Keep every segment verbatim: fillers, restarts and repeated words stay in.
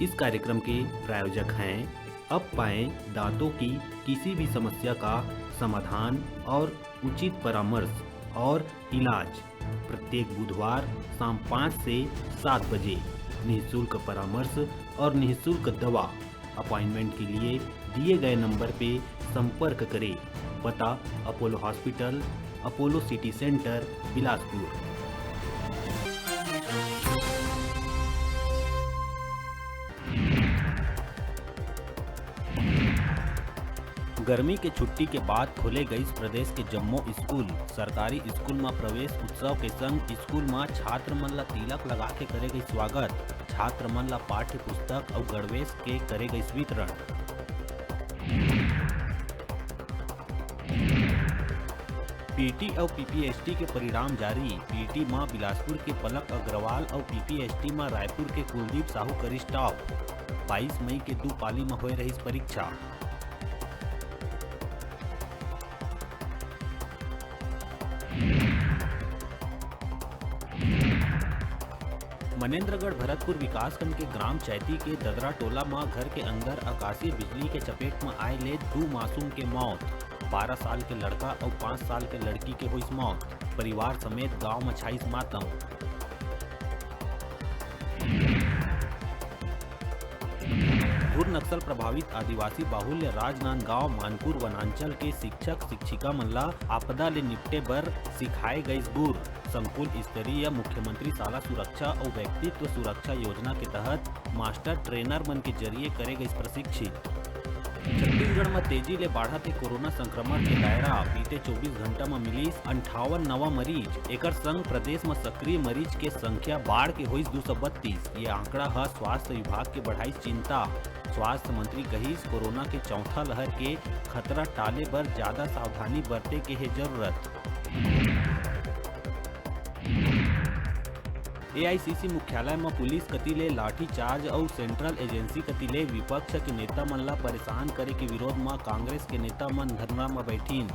इस कार्यक्रम के प्रायोजक हैं अब पाएं दांतों की किसी भी समस्या का समाधान और उचित परामर्श और इलाज। प्रत्येक बुधवार शाम पाँच से सात बजे निःशुल्क परामर्श और निःशुल्क दवा। अपॉइंटमेंट के लिए दिए गए नंबर पे संपर्क करें। पता: Apollo hospital, Apollo city centre, Bilaspur. गर्मी के छुट्टी के बाद खोले गइस प्रदेश के जम्मो स्कूल। सरकारी स्कूल म प्रवेश उत्सव के संग स्कूल म छात्र मन ल तिलक लगा के करे गइस स्वागत। छात्र मन ल पाठ्य पुस्तक अउ गणवेश के करे गइस वितरण। पीटी अउ पीपीएसटी के परिणाम जारी। पीटी म बिलासपुर के पलक अग्रवाल अउ पीपीएसटी म रायपुर के कुलदीप साहू करिस टॉप। बाईस मई के दू पाली म होए रहिस परीक्षा। मनेंद्रगढ़ भरतपुर विकासखंड के ग्राम चैती के ददरा टोला म घर के अंदर आकाशीय बिजली के चपेट म आए ले दू मासूम के मौत। बारह साल के लड़का अउ पाँच साल के लड़की के होइस मौत। परिवार समेत गांव म छाइस मातम। घुर नक्सल प्रभावित आदिवासी बाहुल्य राजनांदगांव मानपुर वनांचल के शिक्षक शिक्षिका मन ला आपदा ले निपटे बर सिखाए गइस गुर। संकुल स्तरीय मुख्यमंत्री शाला सुरक्षा अउ व्यक्तित्व सुरक्षा योजना के तहत मास्टर ट्रेनर मन के जरिए करे गइस प्रशिक्षित। छत्तीसगढ़ म तेजी ले बाढ़त हे कोरोना संक्रमण के दायरा। बीते चौबीस घंटा म मिलिस अंठावन नवा मरीज। एकर संग प्रदेश म सक्रिय मरीज के संख्या बाढ़ के होइस दू सौ बत्तीस। ये आंकड़ा ह स्वास्थ्य विभाग के बढ़ाइस चिंता। स्वास्थ्य मंत्री कहिस, कोरोना के चौथा लहर के खतरा टाले बर ज्यादा सावधानी बरते के हे जरूरत। एआईसीसी मुख्यालय म पुलिस कति ले लाठी चार्ज अउ सेंट्रल एजेंसी कति ले विपक्ष के नेता मन ला परेशान करे के विरोध म कांग्रेस के नेता मन धरना म बैठिन।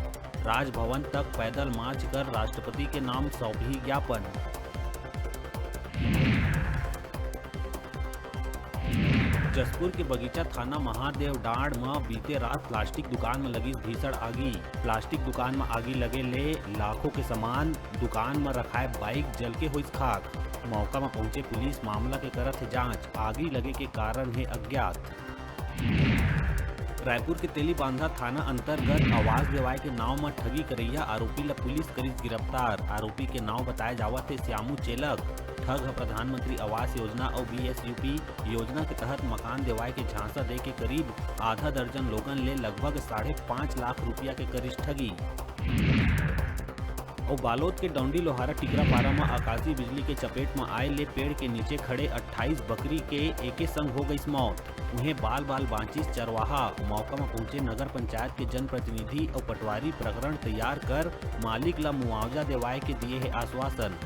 राजभवन तक पैदल मार्च कर राष्ट्रपति के नाम सौंपही ज्ञापन। जशपुर के बगीचा थाना महादेव डांड़ म बीते रात प्लास्टिक दुकान म लगिस भीषण आगी। प्लास्टिक दुकान म आगी लगे ले लाखों के सामान, दुकान म रखाए बाइक जल के होइस खाक। मौका म पहुंचे पुलिस मामला के करत हे जांच। आगी लगे के कारण हे अज्ञात। रायपुर के तेलीबांधा थाना अंतर्गत आवास देवाय के नांव म ठगी करइया आरोपी ल पुलिस करिस गिरफ्तार। आरोपी के नांव बताए जावत हे श्यामू चेलक। ठग ह प्रधानमंत्री आवास योजना अउ बीएसयूपी योजना के तहत मकान देवाय के झांसा दे के करीब आधा दर्जन लोगन ले लगभग साढ़े पाँच लाख रुपया के करिस ठगी। अउ बालोद के डौंडी लोहारा टिकरापारा म आकाशीय बिजली के चपेट म आए ले पेड़ के नीचे खड़े अट्ठाईस बकरी के एके संग हो गइस मौत। उहें बाल बाल बांचिस चरवाहा। मौका म पहुंचे नगर पंचायत के जनप्रतिनिधि अउ पटवारी प्रकरण तैयार कर मालिक ल मुआवजा देवाए के दिए हे आश्वासन।